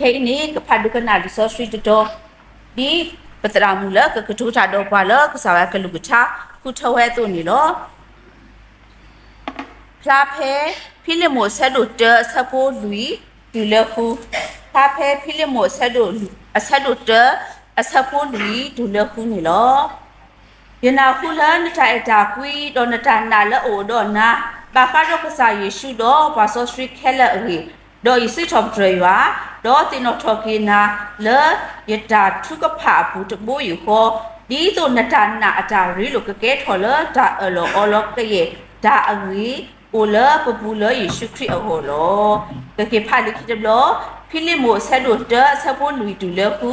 ခဲအံၤန့ၣ် ကဖးဒိကနၣ်လံာ်စီဆှံတတီၤ, ဒ်ပသရၣ်မုၣ်လၢကကတိၤတၢ်ဒီးပှၤလၢကစၢ်ယွၤကလုၢ်ကထါ ဃုထၢဝဲအသိးန့ၣ်လီၤ. ဖျါဖဲဖံလ့မိၣ်အဆၢဒိၣ်တၢအဆၢဖိလွံၢ်တုၤလၢဃု, ဖျါဖဲဖံလ့မိၣ်အဆၢဒိၣ်တၢ အဆၢဒိၣ်တၢအဆၢဖိလွံၢ်တုၤလၢဃုန့ၣ်လီၤ. ယနၢ်ဟူလၢနတၢ်အဲၣ်တၢ်ကွံ ဒီးနတၢ်နာ်လၢအအိၣ်ဒီးနၤ, ဘၣ်ဃးဒီးကစၢ်ယ့ၣ်ၡူးဒီးပှၤစီဆှံခဲလၢာ်အဂ့ၢ်, ဒီးယစံးထီၣ်ပတြၢၤယွၤ, ဒီးသ့ၣ်နီၣ်ထီၣ်က့ၤနၤလၢယတၢ်ထုကဖၣ်အပူၤတဘိယူၢ်ဃီ, ဒ်သိးနတၢ်နာ်အတၢ်ရ့လိာ်ကကဲထီၣ်လၢတၢ်အၢၣ်လီၤအီလီၤကယဲၢ် တၢ်အဂ့ၤအိၣ်လၢပပူၤလၢယ့ၣ်ၡူးခရံာ်အဂီၢ်လီၤ. ပက့ၤဖးလံာ်ခံတဘျီ, ဖံလ့မိၣ်အဆၢဒိၣ်တၢအဆၢဖိလွံၢ်တုၤလၢဃု,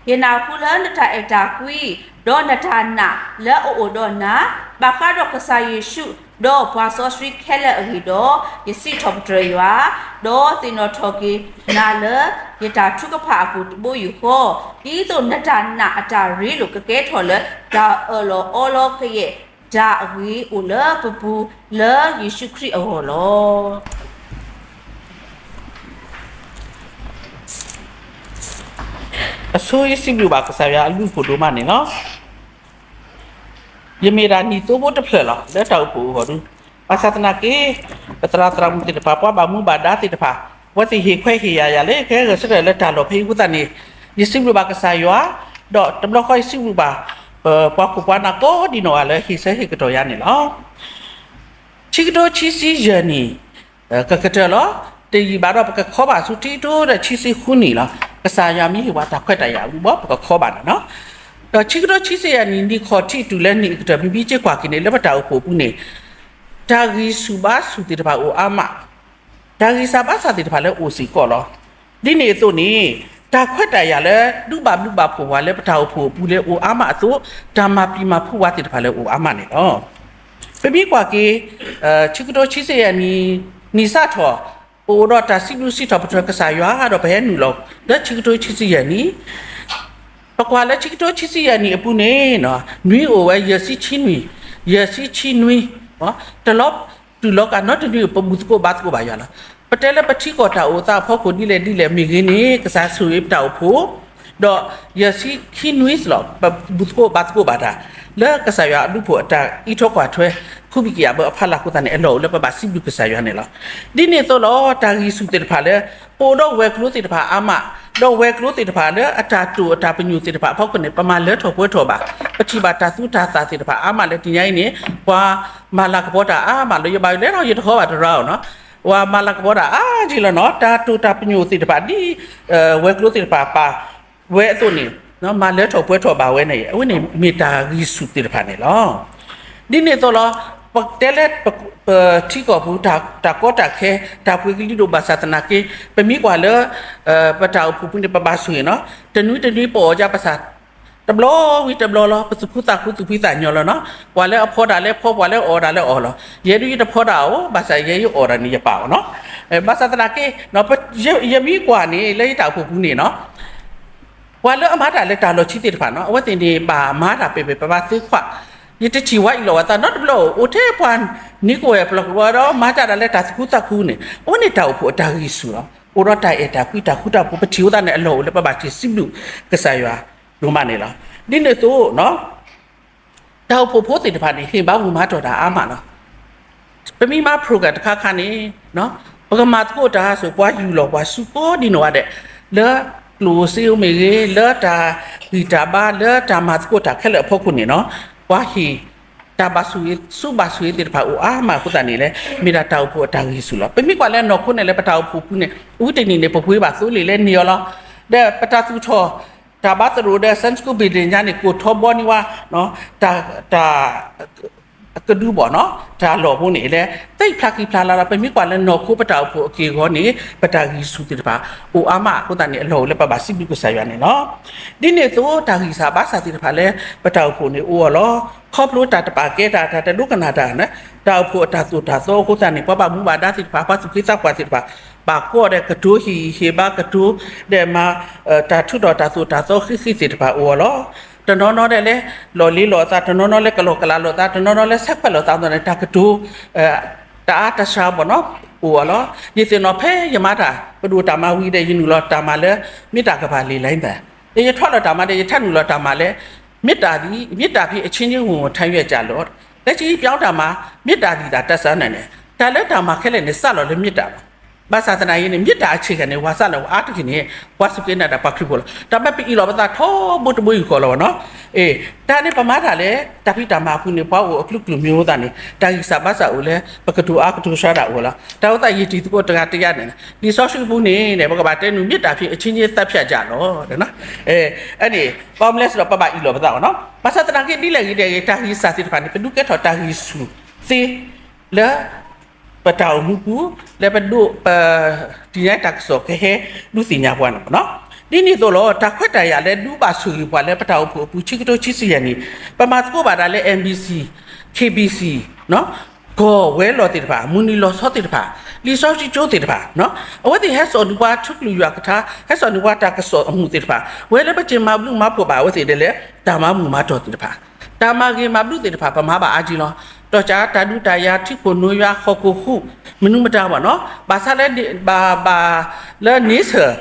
ယနၢ်ဟူလၢနတၢ်အဲၣ်တၢ်ကွံ ဒီးနတၢ်နာ်လၢအအိၣ်ဒီးနၤ, ဘၣ်ဃးဒီးကစၢ်ယ့ၣ်ၡူး ဒီးပှၤစီဆှံခဲလၢာ်အဂ့ၢ်ဒီး, ယစံးထီၣ်ပတြၢၤယွၤ, ဒီးသ့ၣ်နီၣ်ထီၣ်က့ၤနၤလၢယတၢ်ထုကဖၣ်အပူၤတဘိယူၢ်ဃီ, ဒ်သိးနတၢ်နာ်အတၢ်ရ့လိာ်ကကဲထီၣ်လၢ တၢ်အၢၣ်လီၤအီလီၤကယဲၢ် တၢ်အဂ့ၤအိၣ်လၢပပူၤလၢယ့ၣ်ၡူးခရံာ်အဂီၢ်လီၤ. အဆိယစံးဘျုးဘၣ်ကစၢ်ယွၤအဘျုးအဖှိၣ်ဒိၣ်မးန့ၣ်လီၤ. ယမ့ၢ်ဒၣ်နံၣ်သိဖိတဖျၢၣ်လီၤ လၢတၢ်အိၣ်ဖှိၣ်အဂီၢ်ဒု, ဘၣ်ဆၣ်သနာ်က့ ပသရၣ်သရၣ်မုၣ်သ့ၣ်တဖၣ် ပှၤဘၣ်မူဘၣ်ဒါသ့ၣ်တဖၣ် အဝဲသ့ၣ်ဟ့ၣ်ခွဲးဟ့ၣ်ယာ်ယၤလၢ ကဟဲဂဲၤဆၢထၢၣ်လၢတၢ်လီၢ်ဖဲအံၤအဃိသတးန့ၣ်, ယစံးဘျုးဘၣ်ကစၢ်ယွၤ, ဒီးတဘျီဃီယစံးဘျုးဘၣ် ပှၤခိၣ်ပှၤနၢ်ကိးဒံနီၢ်ဂၤလၢဟ့ၣ်ဆၢဟ့ၣ်ကတီၢ်ယၤန့ၣ်လီၤ. ခံကထိခံဆံယဲၢ်နံၣ် ကကတၢၢ်လီၤ. တယံာ်ဘၣ်ဒီးပကခီဘၣ်ဆူခံကထိဒီးခံဆံဃုနံၣ်လီၤ. ကစၢ်ယွၤမ့ၢ်ဟ့ၣ်ပှၤတၢ်ခွဲးတၢ်ယာ်အဂီၢ် ပကခီဘၣ်န့ၣ်လီၤ. ဒီးခံကထိခံဆံယဲၢ်နံၣ် နံၣ်ခီၣ်ထံးတုၤလၢနံၣ်အကတၢၢ် မ့ၢ်ဘၣ်စ့ၢ်ကွၢ်က့ၤန့ၣ် လၢပတၢ်အိၣ်ဖှိၣ်အပူၤန့ၣ် တၢ်ဂံၢ်ဆူၣ်ဘါဆူၣ်သ့ၣ်တဖၣ်အိၣ်အါမး, တၢ်ဂံၢ်စၢ်ဘါစၢ်သ့ၣ်တဖၣ်လၢအိၣ်စ့ၢ်ကီးလီၤ. ဒ်န့ၣ်အသိးန့ၣ် တၢ်ခွဲးတၢ်ယာ်လၢ ဒုးဘၣ်ဘျုးဘၣ်ဖှိၣ်ပှၤလၢပတၢ်အိၣ်ဖှိၣ်အပူၤလၢအိၣ်အါမးအသိး, တၢ်မၤပျံၤမၤဖုးဝဲသ့ၣ်တဖၣ်လၢအိၣ်အါမးန့ၣ်လီၤ. ပမ့ၢ်ကွၢ်က့ၤ ခံကထိခံဆံယဲၢ်နံၣ် နံၣ်စးထီၣ် ပအိၣ်ဒီးတၢ်စံးဘျုးစံးထီၣ်ပတြၢၤကစၢ်ယွၤ ဒီးပဟဲနုာ်လီၤလၢခံကထိခံဆံယဲၢ်နံၣ်, ပကွၢ်လၢခံကထိခံဆံယဲၢ်နံၣ်အပူၤန့ၣ် နွံအိၣ်ဝဲယဲၢ်ဆံခံနွံ, ယဲၢ်ဆံခံနွံ, တလီၤတူာ်လီၤကာ်နီတနွံ ပဘူၣ်သကိးဘါသကိးဘၣ်ယွၤလီၤ. ပတဲလၢပထံကီၢ်တၢ်အိၣ်သးအဖီခိၣ်ဒ်လဲၣ်ဒ်လဲၣ်မ့ၢ်ဂ့ၤန့ၣ် ကစၢ်ဆိၣ်ဂ့ၤပတၢ်အိၣ်ဖှိၣ်, ဒီးယဲၢ်ဆံခံနွံလီၤ ပဘူၣ်သကိးဘါသကိးဘၣ်တၢ် လၢကစၢ်ယွၤအဘျုးအဖှိၣ်အတၢ်အံးထွဲကွၢ်ထွဲ ခူဘံၣ်ကယၢ်ဘၢအဖီလာ်အဃိသတးန့ၣ် အလီၢ်အိၣ်လၢပဘၣ်စံးဘျုးကစၢ်ယွၤန့ၣ်လီၤ. ဒ်န့ၣ်အသိးလီၤ တၢ်ဂံၢ်ဆူၣ်သ့ၣ်တဖၣ်လၢ ပအိၣ်ဒီးဝဲၤကျိၤသ့ၣ်တဖၣ်အါမး, ဒီးဝဲၤကျိၤသ့ၣ်တဖၣ်လၢအတၢ်တိာ်အတၢ်ပညိၣ်သ့ၣ်တဖၣ်အဖီခိၣ်န့ၣ် ပမၤလၢထီၣ်ပှဲၤထီၣ်ဘၣ်, ပထံၣ်ဘၣ်တၢ်သူတၢ်သၣ်သ့ၣ်တဖၣ်အါမးလၢတနံၤအံၤန့ၣ် ပှၤမၤလၤကပီၤတၢ်အါမးလီၤ. ယဘၣ်လဲၤဒီးယတဟီဘၣ်တရၣ်အီၤနီၤ, ပှၤမၤလၤကပီၤတၢ်အါက့လီၤနီၤ, တၢ်တိာ်တၢ်ပညိၣ်သ့ၣ်တဖၣ်ဒ် ဝဲၤကျိၤသ့ၣ်တဖၣ်ပာ်ဝဲအသိးန့ၣ် မၤလၢထီၣ်ပှဲၤထီၣ်ဘၣ်ဝဲန့ၣ် အဝဲန့ၣ်မ့ၢ်တၢ်ဂံၢ်ဆူၣ်သ့ၣ်တဖၣ်န့ၣ်လီၤ. ဒ်န့ၣ်အသိးလီၤ ပတဲလၢ ပထံကီၢ်ပူၤ တၢ်ကီတၢ်ခဲ တၢ်ပှ့ၤကလံၤဒိၣ်ဘၣ်ဆၣ်သနာ်က့ ပမ့ၢ်ကွၢ်လၢ ပတၢ်အိၣ်ဖှိၣ်ပူၤန့ၣ် ပဘၣ်ဆိၣ်ဂ့ၤနီၤ, တနွံတနွံပအီၣ်ဒ်ပစၢ် တဘျီဝံၤတဘျီလီၤ, ပသူၣ်ခုသးခုသူၣ်ဖှံသးညီလီၤနီၤ, ပှၤလၢအဖီတၢ်လၢဖီ ပှၤလၢအအီၣ်တၢ်လၢအီၣ်လီၤ. ယဲဒၣ်ယတဖီတၢ်အီၣ် ဘၣ်ဆၣ်ယဲယအီၣ်တၢ်န့ၣ် ယပာ်အီၤနီၤ. ဘၣ်ဆၣ်သနာ်က့ ယမ့ၢ်ကွၢ်န့ၣ် လၢယတၢ်အိၣ်ဖှိၣ်ပူၤန့ၣ်နီၤ ပှၤလၢအမၤတၢ်လၢတၢ်လီၢ်ခံသ့ၣ်တဖၣ်နီၤ အဝဲသ့ၣ်န့ၣ် ဘၣ်မၤတၢ်ပဲာ်ပဲာ်ပါပါသ့ခွါ, ယတထံၣ်ဝဲအံၤလီၤဝဲသးနီတဘျီ အိၣ်ထဲပှၤနံၤကဝဲၢ်ပျီကဝီၤဒီး မၤတၢ်ဒၣ်လၢတၢ်သူၣ်ခုသးခုန့ၣ် အဝဲန့ၣ်တၢ်အိၣ်ဖှိၣ်အတၢ်ဂံၢ်ဆူၣ်လီၤ. အိၣ်ဒီးတၢ်အဲၣ်တၢ်ကွံ တၢ်ဃူတၢ်ဖိး ပထံၣ်ဝဲသးန့ၣ် အလီၢ်အိၣ်လၢပဘၣ်စံးဘျုးကစၢ်ယွၤဒိၣ်မးန့ၣ်လီၤ. ဒ်န့ၣ်အသိး တၢ်အိၣ်ဖှိၣ်ဖိသ့ၣ်တဖၣ်န့ၣ် ဟ့ၣ်ဘါဝံၤမၤထီၣ်တၢ်အါမးလီၤ. ပမ့ၢ်မၤ program တခါခါန့ၣ် ပကမၤသကိးတၢ်စ့ၢ် ပှၤယူၢ်လီၤပှၤစုကိးဒံနီၢ်ဂၤဒဲး လၢကျိၣ်စ့ဧိၤမ့ၢ်ဂ့ၤ လၢတၢ်ဂံၢ်တၢ်ဘါ လၢတၢ်မၤသကိးတၢ်ခဲလၢာ်အဖီခိၣ်န့ၣ်နီၤ ပှၤဟ့ၣ်တၢ်ဘၣ်ဆိၣ်ဂ့ၤ ဆူဘၣ်ဆိၣ်ဂ့ၤသ့ၣ်တဖၣ်အိၣ်အါမးအဃိသတးန့ၣ်လဲၣ် မ့ၢ်ဒၣ်တၢ်အိၣ်ဖှိၣ်အတၢ်ဂံၢ်ဆူၣ်လီၤ. ပမ့ၢ်ကွၢ်လၢနီၢ်ခိန့ၣ်လၢပတၢ်အိၣ်ဖှိၣ်ပူၤန့ၣ် ဝံတနံၤန့ၣ် ပပှ့ၤဘၣ်သိလ့ၣ်လၢန့ၢ်အီၤလီၤ. ဒီးပတၢ်သူၣ်ထီၣ် တၢ်ဘါသရိာ်ဒီး Sunday School Building ညါန့ၣ် ကိးထီဘီန့ၢ်ဝဲ တၢ် တၢ် ကဒုဘီၣ်နီၤ တၢ်လီၢ်ဖိန့ၣ်လၢ သ့ၣ်ဖျါခံဖျါလၢ်လၢ် ပမ့ၢ်ကွၢ်လၢနီၢ်ခိပတၢ်အိၣ်ဖှိၣ်အက့ၢ်အဂီၤန့ၣ် ပတၢ်ဂံၢ်ဆူၣ်သ့ၣ်တဖၣ် အိၣ်အါမးအဃိသတးန့ၣ် အလီၢ်အိၣ်လၢပဘၣ်စံးဘျုးကစၢ်ယွၤန့ၣ်လီၤ. ဒ်န့ၣ်အသိး တၢ်ဂံၢ်စၢ်ဘါစၢ်သ့ၣ်တဖၣ်လၢ ပတၢ်အိၣ်ဖှိၣ်န့ၣ်အိၣ်အီၤလီၤ. ခီဖျိတၢ်တပာ်ကဲတၢ် တၢ်တဒိကနၣ်တၢ်န့ၣ် တၢ်အိၣ်ဖှိၣ်အတၢ်သိၣ်တၢ်သီအဃိသတးန့ၣ် ပှၤဘၣ်မူဘၣ်ဒါသ့ၣ်တဖၣ် ပှၤသူၣ်က့သးပှၢ်သ့ၣ်တဖၣ် ဘၣ်ကီဒီးကတိၤဟ့ၣ်ဂံၢ်ဟ့ၣ်ဘါကတိၤ ဒီးမၤ တၢ်ထုးထီၣ်တၢ်သိၣ်တၢ်သီဃံးဃံးသ့ၣ်တဖၣ်အိၣ်အီၤလီၤ. တနီၤနီၤဒဲးလၢ လီၢ်လ့လိာ်အသး တနီၤနီၤလၢကလီၢ်ကလးလိာ်သး တနီၤနီၤလၢဆဲးခွဲးလိာ်သးန့ၣ် တၢ်ကတိၤ တၢ်အါတၢ်စှၤဘီၣ်နီၤ အိၣ်အီၤလီၤ. ယသ့ၣ်နီၣ်ဖဲယမၤတၢ် ပဒိၣ်တၢ်မၤဝံၤဒီး ယနုာ်လီၤတၢ်မၤလၢ မေတ္တာကမ္ဘာ့လယ်လှမ်းသ့ၣ်, ယထီၣ်လီၤတၢ်မၤဒီး ယထၢနုာ်လီၤတၢ်မၤလၢ မေတ္တာသည် မေတ္တာဖြင့် အချင်းချင်း ဝင်ဝင် ထမ်းရွက်ကြလော့. လၢခံ ပြောင်းတၢ်မၤ မေတ္တာ ဒ်သို့ တတ်စွမ်းနိုင်သမျှန့ၣ် တၢ်လၢတၢ်မၤခဲလၢာ်န့ၣ် စးလီၤလၢမေတ္တာလီၤ. ဘၣ်ဆၣ်သနာ်က့န့ၣ် မေတ္တာ အခြေခံ န့ၣ် ပှၤစးလီၤအါတက့ၢ်န့ၣ် ပှၤစူၢ်က့ၤနာ်တၢ်ပှၤခရံာ်ဖိလီၤ. တၢ်မ့ၢ်ပအ့ၣ်လိာ်ပသးထီဘိတဘိယူၢ်ဃီလီၤဘၣ်နီၤ. အ့ တၢ်န့ၣ်ပမၤတၢ်လၢ တၢ်ဖံးတၢ်မၤအပူၤန့ၣ် ပှၤအိၣ်အကလုာ်ကလုာ်မ့ၢ်အိၣ်သတးန့ၣ် တၢ်ဂံၢ်စၢ်ဘါစၢ်အိၣ်လၢ ပကတိၤအါကတိၤဆှါတၢ်အိၣ်လီၤ. တၢ်အိၣ်သးယံာ်တံၤသကိးတဂၤတယၤန့ၣ် လံာ်စီဆှံပူၤန့ၣ် ပကဘၣ်တဲနုာ် မေတ္တာဖြင့် အချင်းချင်း သတ်ဖြတ်ကြလော့. အန့ၣ် ဘၣ်မနုၤလဲၣ်ဆိုတော့ ပဘၣ်အ့ၣ်လိာ်ပသးဘၣ်နီၤ. ဘၣ်ဆၣ်သနာ်က့ ဒ်လဲၣ်ဂ့ၤဒ်လဲၣ်ဂ့ၤ တၢ်ဂံၢ်စၢ်သ့ၣ်တဖၣ်န့ၣ် ပဒုးကဲထီၣ်တၢ်ဂံၢ်ဆူၣ်သ့လၢ ပတၢ်အိၣ်မူပူၤ လၢပဒိး ပတံၤညါတၢ်ကစီၣ်ကဟဲဒုးသ့ၣ်ညါပှၤန့ၣ်လီၤ. ဒ်န့ၣ်အသိးလီၤ တၢ်ခွဲးတၢ်ယာ်လၢဒုးဘၣ်ဆိၣ်ဂ့ၤပှၤလၢပတၢ်အိၣ်ဖှိၣ်အပူၤ ခံကထိခံဆံယဲၢ်နံၣ် ပမၤသကိးဘၣ်ဒၣ်လၢ MBC, KBC ကီၢ်ဝဲၤလီၢ်သ့ၣ်တဖၣ်, မုၢ်နံၤလီၤဆီသ့ၣ်တဖၣ်, လံာ်စီဆှံကၠိသ့ၣ်တဖၣ်, အဝဲသ့ၣ်ဟဲစိာ်န့ၢ်ပှၤထူကလုာ်ယွၤကထါ, ဟဲစိာ်န့ၢ်ပှၤတၢ်ကစီၣ်အမူးသ့ၣ်တဖၣ်, ဝဲလၢပက့ၤမၤဘျုးမၤဖှိၣ်ဘၣ်အဝဲသ့ၣ်ဒ်လဲၣ်, တၢ်မၤမုာ်မၤတီၢ်သ့ၣ်တဖၣ်, တၢ်မၤဂ့ၤမၤဘျုးသ့ၣ်တဖၣ် ပမၤဘၣ်အါက့လီၤ. ဒီးကတၢ်ဒုးတၢ်ယၤ ထံခိၣ်နိယွၤ ဟီၣ်ခိၣ်ဟူး မနုၤမတၤဘၣ်နီၤ, ဘၣ်ဆၣ်လၢ ဘၣ် ဘၣ်လၢန့ဆၢၣ်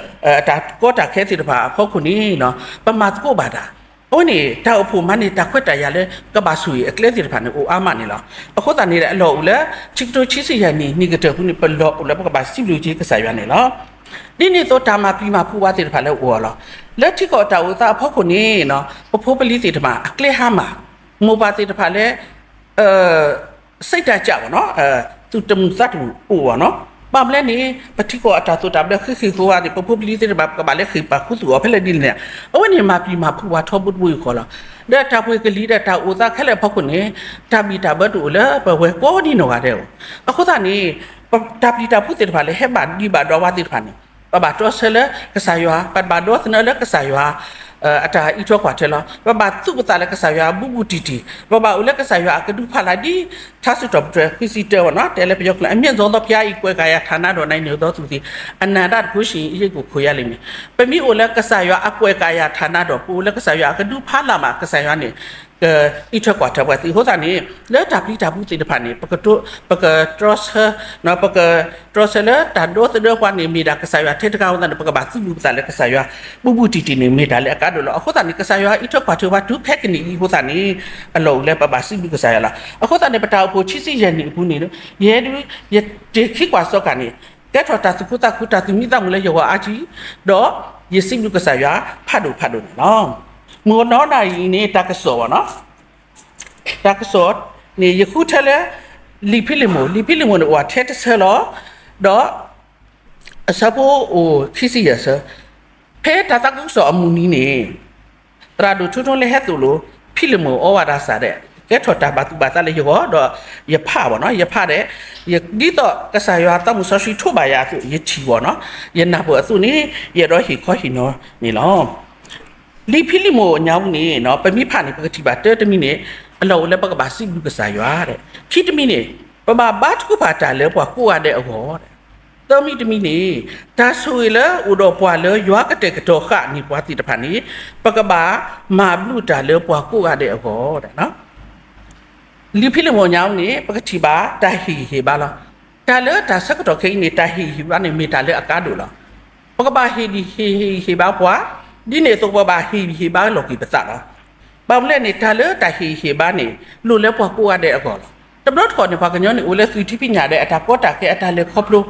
တၢ်ကီတၢ်ခဲသ့ၣ်တဖၣ်အဖီခိၣ်န့ၣ် ပမၤသကိးဘၣ်တၢ် အဝဲန့ၣ် တၢ်အိၣ်ဖှိၣ်မၤန့ၢ်တၢ်ခွဲးတၢ်ယာ်လၢ ကဘၣ်ဆိၣ်ဂ့ၤအကျဲသ့ၣ်တဖၣ်န့ၣ် အိၣ်အါမးန့ၣ်လီၤ. အဃိသတးန့ၣ် အလီၢ်အိၣ်လၢ ခံကထိခံဆံယဲၢ်နံၣ် နံၣ်ကတၢၢ်ပူၤန့ၣ် ပလီၢ်အိၣ်လၢပကဘၣ်စံးဘျုးက့ၤကစၢ်ယွၤန့ၣ်လီၤ. ဒ်န့ၣ်အသိး တၢ်မၤပျံၤမၤဖုးဝဲသ့ၣ်တဖၣ်လၢအအိၣ်အီၤလီၤ. လၢထံကီၢ်တၢ်အိၣ်သးအဖီခိၣ်န့ၣ် ပဖိပလံၤသ့ၣ်တဖၣ် အကျဲဟါမၢ်, မိၢ်ပၢ်သ့ၣ်တဖၣ်လၢ စိတ်ဓာတ်ကျဘၣ်နီၤ, သူၣ်တမုာ်သးတမုာ်အိၣ်ဘၣ်နီၤ. ဘၣ်မနုၤလဲၣ်န့ၣ် ပထံကီၢ်အတၢ်သိၣ်တၢ်ဘျၢဃံးဃံးဃိဝါန့ၣ် ပဖိပလံၤသ့ၣ်တဖၣ် ပကဘၣ်လဲၤဃ့ၢ်ပာ်ခူသူၣ်အီၤဖဲလဲၣ်ဒ်လဲၣ်န့ၣ်, အဝဲန့ၣ်မၤပျံၤမၤဖုးဝဲထီဘိတဘိယူၢ်ဃီလီၤ. ဒီးတၢ်ပှ့ၤကလံၤဒီးတၢ်အိၣ်သးခဲလၢာ်အဖီခိၣ်န့ၣ် တၢ်ဘံၣ်တၢ်ဘၢတအိၣ်လၢပဝဲကိးဒံနီၢ်ဂၤဒဲးအဂီၢ်. အဃိသတးန့ၣ် တၢ်ပျံၤတၢ်ဖုးသ့ၣ်တဖၣ်လၢဟဲဘၣ်ဒံးဘၣ်ဒီးဝဲသ့ၣ်တဖၣ်န့ၣ် ပဘၣ်တြီဆၢလၢကစၢ်ယွၤ, ပဘၣ်ဒီသဒၢလၢကစၢ်ယွၤ အတၢ်အံးထွဲကွၢ်ထွဲလီၤ. ပဘၣ်သူၣ်ပသးလၢကစၢ်ယွၤဘူးဘူးတံၢ်တံၢ်, ပဘၣ်အိၣ်လၢကစၢ်ယွၤအကဒုဖးလၢ်ဒ် ထါစံးထီၣ်ပတြၢၤ ခွံဆံတၢဝဲနီၤ, တဲလၢပယီၤကျိာ် အမျက်စီသောဘုရား၏ ကွယ်ကာယဌာနတော်၌ နေသောသူသည် အနန္တတန်ခိုးရှင်၏ အရိပ်ကို ခံရလိမ့်မည်. ပမ့ၢ်အိၣ်လၢကစၢ်ယွၤအကွယ်ကာယဌာနတော်, ပအိၣ်လၢကစၢ်ယွၤအကဒုဖးလၢ်မး ကစၢ်ယွၤန့ၣ် ကအံးထွဲကွၢ်ထွဲပှၤသ့အဃိသတးန့ၣ် လၢတၢ်ပျံၤတၢ်ဖုးသ့ၣ်တဖၣ်န့ၣ် ပကတြီဆၢ, ပကတြီဆၢလၢတၢ်ဒီသဒၢပှၤန့ၣ် မ့ၢ်ဒၣ်ကစၢ်ယွၤထဲတဂၤအဃိသတးန့ၣ် ပကဘၣ်သူၣ်ဘံၣ်ပသးလၢကစၢ်ယွၤ ဘူးဘူးတံၢ်တံၢ်န့ၣ် မ့ၢ်တၢ်လၢအကါဒိၣ်လီၤ. အဃိသတးန့ၣ် ကစၢ်ယွၤအံးထွဲကွၢ်ထွဲပှၤတုၤခဲကနံၣ်အံၤအဃိသတးန့ၣ် အလီၢ်အိၣ်လၢပဘၣ်စံးဘျုးကစၢ်ယွၤလီၤ. အဃိသတးန့ၣ် ပတၢ်အိၣ်ဖှိၣ်ခံဆံယဲၢ်နံၣ်အပူၤန့ၣ် ယဲဒၣ် ယတ့ၢ်ခံကွၢ်စီကၤန့ၣ် ကဲထီၣ်တၢ်သူၣ်ခုသးခု တၢ်သူၣ်မံသးမုာ်လၢယဂီၢ်အါကံ, ဒီးယစံးဘျုးကစၢ်ယွၤဖးဒိၣ်ဖးဒိၣ်န့ၣ်လီၤ. မုၢ်နီၢ်နၣ်ရံၣ်အံၤန့ၣ် တၢ်ကစီၣ်ဘၣ်နီၤ, တၢ်ကစီၣ်န့ၣ် ယဃုထၢလၢ လံာ်ဖံလံးမိၣ်, လံာ်ဖံလံးမိၣ်န့ၣ် အိၣ်ထဲတဆၢလီၤ, ဒီး အဆၢဖိအိၣ်ခံဆံယဲၢ်ဆၢ, ဖဲတၢ်သးခုကစီၣ်အမုၢ်နံၤန့ၣ် သရၣ်ဒိၣ်ထူထူလၢဟဲသိၣ်လိ ဖံလံးမိၣ်အီဝၤဒၣ်စၢ်ဒီး ကဲထီၣ်တၢ်ဘၣ်သူၣ်ဘၣ်သးလၢယဂီၢ်, ဒီးယဖးဘၣ်နီၤ, ယဖးဒီး ဒ်သိးကစၢ်ယွၤသးမုၢ်စီဆှံထိးဘၣ်ယၤအသိး ယထံၣ်ဘၣ်နီၤ, ယနၢ်ပၢၢ်အသိးန့ၣ် ယအဲၣ်ဒိးဟ့ၣ်ခီဟ့ၣ်နီၤန့ၣ်လီၤ. လံာ်ဖံလံးမိၣ်အညါပူၤန့ၣ် ပမ့ၢ်ဖးန့ၣ် ပကထံၣ်ဘၣ်တၢ်တမံၤန့ၣ် အလီၢ်အိၣ်လၢပကဘၣ်စံးဘျုးကစၢ်ယွၤ, ခံတမံၤန့ၣ် ပဘၣ်ဘါထုကဖၣ်တၢ်လၢပှၤကိးဂၤဒဲးအဂီၢ်, သၢမံၤတမံၤန့ၣ် တၢ်ဆိၣ်ဂ့ၤလၢအိၣ်ဒီးပှၤလၢယွၤကတဲာ်ကတီၤဃာ်န့ၢ်ပှၤသ့ၣ်တဖၣ်န့ၣ် ပကဘၣ်မၤဘျုးတၢ်လၢပှၤကိးဂၤဒဲးအဂီၢ်. လံာ်ဖံလံးမိၣ်ညါန့ၣ် ပကထံၣ်ဘၣ်တၢ်ဟ့ၣ်ဂံၢ်ဟ့ၣ်ဘါလီၤ. တၢ်လၢတၢ်ဆၢကတီၢ်ခဲအံၤန့ၣ် တၢ်ဟ့ၣ်ဂံၢ်ဟ့ၣ်ဘါန့ၣ် မ့ၢ်တၢ်လၢအကါဒိၣ်လီၤ. ပကဘၣ်ဟ့ၣ်ဂံၢ်ဟ့ၣ်ဂံၢ်ဟ့ၣ်ဘါပှၤ, ဒ်န့ၣ်အသိးပဘၣ်ဟ့ၣ်ဂံၢ်ဟ့ၣ်ဘါလီၤက့ၤပသးလီၤ. ဘၣ်မနုၤလဲၣ်န့ၣ် တၢ်လၢတၢ်ဟ့ၣ်ဂံၢ်ဟ့ၣ်ဘါန့ၣ် လိၣ်လၢပှၤကိးဂၤဒဲးအဂီၢ်လီၤ. တဘျီတခီၣ်န့ၣ် ပှၤကညီန့ၣ် အိၣ်လၢသုးထံဖံးညၣ်ဒီး အတၢ်ကီတၢ်ခဲ အတၢ်လဲၤခီဖျိ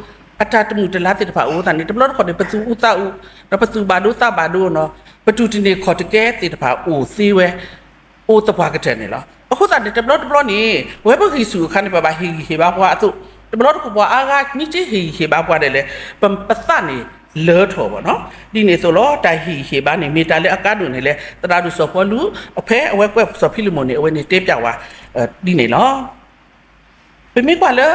အတၢ်တမုာ်တလၤသ့ၣ်တဖၣ်အိၣ်သတးန့ၣ် တဘျီတခီၣ်န့ၣ် ပသူၣ်အူသးအူ ဒီးပသူၣ်ဘၣ်ဒိသးဘၣ်ဒိနီၤ, ပတူၢ်တန့ၢ်ခီၣ်တကဲသ့ၣ်တဖၣ်အိၣ်သ့ဝဲ အိၣ်သပှၢ်ကတၢၢ်န့ၣ်လီၤ. အဃိသတးန့ၣ် တဘျီတဘျီန့ၣ် ပဝဲပဂံၢ်ဆူၣ်အခါန့ၣ် ပဘၣ်ဟ့ၣ်ဂံၢ်ဟ့ၣ်ဘါပှၤအသိး, တဘျီတခီၣ်ပှၤအါဂၤမ့ၢ်က့ၤဟ့ၣ်ဂံၢ်ဟ့ၣ်ဘါပှၤဒဲးလဲၣ်, ပသးန့ၣ်လၢထီၣ်ဘၣ်နီၤ. ဒ်န့ၣ်အသိးလီၤ တၢ်ဟ့ၣ်ဂံၢ်ဟ့ၣ်ဘါန့ၣ် မ့ၢ်တၢ်လၢအကါဒိၣ်န့ၣ်လဲၣ်, သရၣ်ဒိၣ်စီၤပီလူး ဖဲအဝဲကွဲးစီၤဖံလံးမိၣ်န့ၣ် အဝဲန့ၣ်တဲပျးဝဲ ဒ်န့ၣ်လီၤ. ပမ့ၢ်ကွၢ်လၢ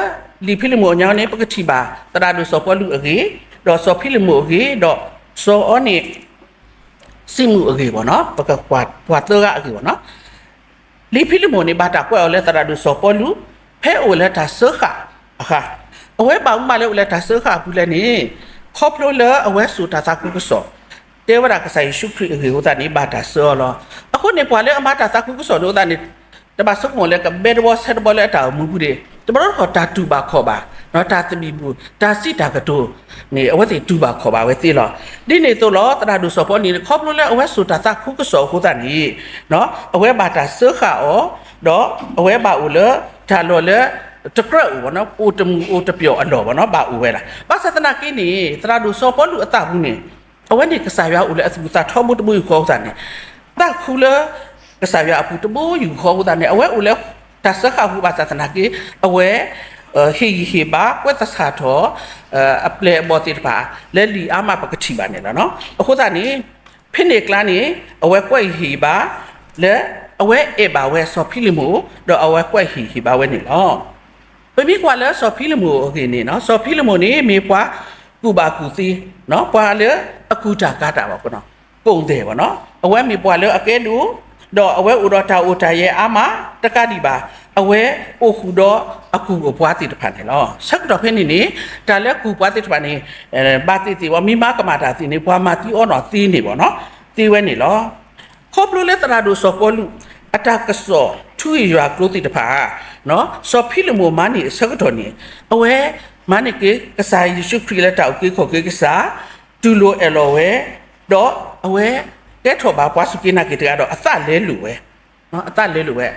လံာ်ဖံလံးမိၣ်အညါန့ၣ် ပကထံၣ်ဘၣ်သရၣ်ဒိၣ်စီၤပီလူးအဂ့ၢ်, ဒီးစီၤဖံလံးမိၣ်အဂ့ၢ်, ဒီးစီၤအီန့ၣ် စံးမုၢ်အဂ့ၢ်ဘၣ်နီၤ, ပကကွၢ်ပှၤသၢဂၤအဂ့ၢ်ဘၣ်နီၤ. လံာ်ဖံလံးမိၣ်န့ၣ် ဘၣ်တၢ်ကွဲးအီၤလၢသရၣ်ဒိၣ်စီၤပီလူး ဖဲအိၣ်လၢတၢ်စၢဃာ်အခါ, အဝဲဘၣ်မူဘၣ်လဲအိၣ်လၢတၢ်စၢဃာ်အပူၤလဲၣ်န့ၣ် ခီဖျိလၢအဝဲစိာ်တၢ်သးခုကစီၣ် တဲဝဲဒၣ်ကစၢ်ယ့ၣ်ၡူးခရံာ်အဂ့ၢ်အဃိသတးန့ၣ် ဘၣ်တၢ်စၢအီၤလီၤ. အဃိန့ၣ် ပှၤလၢအမၤတၢ်သးခုကစီၣ်န့ၣ်အဃိသတးန့ၣ် တဘၣ်ဆိကမိၣ်လၢကဘဲတဘီဆဲတဘီလၢအတၢ်အိၣ်မူပူၤန့ၣ် တဘျီတခီၣ်တၢ်တူၢ်ဘၣ်ခီၣ်ဘၣ်, တၢ်သဘံၣ်ဘုၣ် တၢ်စံးတၢ်ကတိၤန့ၣ် အဝဲသ့ၣ်တူၢ်ဘၣ်ခီၣ်ဘၣ်ဝဲသ့လီၤ. ဒ်န့ၣ်အသိးလီၤ သရၣ်ဒိၣ်စီၤပီလူးန့ၣ် ခီဖျိလၢအဝဲစိာ်တၢ်သးခုကစီၣ်အဃိသတးန့ၣ် အဝဲဘၣ်တၢ်စၢဃာ်အီၤ, ဒီးအဝဲဘၣ်အိၣ်လၢ တၢ်လီၢ်လၢ တကြၢးအိၣ်ဘၣ်နီၤ အိၣ်တမုာ်အိၣ်တပျီၣ်အလီၢ်ဘၣ်နီၤ ဘၣ်အိၣ်ဝဲဒၣ်. ဘၣ်ဆၣ်သနာ်က့န့ၣ် သရၣ်ဒိၣ်စီၤပီလူးအသးပူၤန့ၣ် အဝဲန့ၣ်ကစၢ်ယွၤအိၣ်လၢအသူၣ်အသးထီဘိတဘိယူၢ်ဃီအဃိသတးန့ၣ် သးခုလၢ ကစၢ်ယွၤအပူၤတဘိယူၢ်ဃီအဃိသတးန့ၣ် အဝဲအိၣ်လၢတၢ်စၢဃာ်ပူၤဘၣ်ဆၣ်သနာ်က့ အဝဲ ဟ့ၣ်ဂံၢ်ဟ့ၣ်ဘါ ကွဲးသဆၣ်ထီၣ် အပျဲၢ်အဘီၣ်သ့ၣ်တဖၣ် လၢလံာ်အါမးပကထံၣ်ဘၣ်န့ၣ်လီၤ. အဃိသတးန့ၣ် ဖဲန့ၣ်အကျါန့ၣ် အဝဲကွဲးဟ့ၣ်ဂံၢ်ဟ့ၣ်ဘါ လၢအဝဲအဲၣ်ဘၣ်ဝဲစီၤဖံလမိၣ် ဒီးအဝဲကွဲးဟ့ၣ်ဂံၢ်ဟ့ၣ်ဘါဝဲန့ၣ်လီၤ. ပမ့ၢ်ကွၢ်လၢစီၤဖံလမိၣ်အဂ့ၢ်န့ၣ် စီၤဖံလမိၣ်န့ၣ် မ့ၢ်ပှၤကူၣ်ဘၣ်ကူၣ်သ့ ပှၤလၢအကူၣ်တၢ်ကၤတၢ်ဘၣ် ကိၣ်သဲၣ်ဘၣ်နီၤ အဝဲမ့ၢ်ပှၤလၢအကဲဒိၣ် ဒီးအဝဲအိၣ်ဒီးတၢ်အိၣ်တၢ်ယဲၤအါမး တကးဒံးဘၣ် အဝဲအိၣ်ဃုာ်ဒီးအကူၣ်အပှၤသ့ၣ်တဖၣ်န့ၣ်လီၤ. ဆၢကတီၢ်ဖဲန့ၣ်န့ၣ် တၢ်လၢကူၣ်ပှၤသ့ၣ်တဖၣ်န့ၣ် ဘၣ်သ့ၣ်သ့ၣ်ဝဲ မ့ၢ်မၤကမၣ်တၢ်သ့ၣ်န့ၣ် ပှၤမၤသံအီၤနီၢ်သ့န့ၣ်ဘၣ်နီၤ သ့ဝဲန့ၣ်လီၤ. ခီဖျိလၢသရၣ်ဒိၣ်စီၤပီလူး အတၢ်ကစီၣ်ထူဂ့ၢ်ယွၤကျိၤသ့ၣ်တဖၣ် စီၤဖံလမိၣ်မၤန့ၢ်အဆၢကတီၢ်န့ၣ် အဝဲ မၤန့ၢ်က့ၤကစၢ်ယ့ၣ်ၡူးခရံာ်လၢတၢ်အုၣ်က့ၤခီၣ်က့ၤကစၢ် တူၢ်လိာ်အဲၣ်လီၤဝဲ ဒီးအဝဲကဲထီၣ်ဘၣ်ပှၤစူၢ်က့ၤနာ်က့ၤတဂၤဒီးအသးလဲလိာ်ဝဲ အသးလဲလိာ်ဝဲ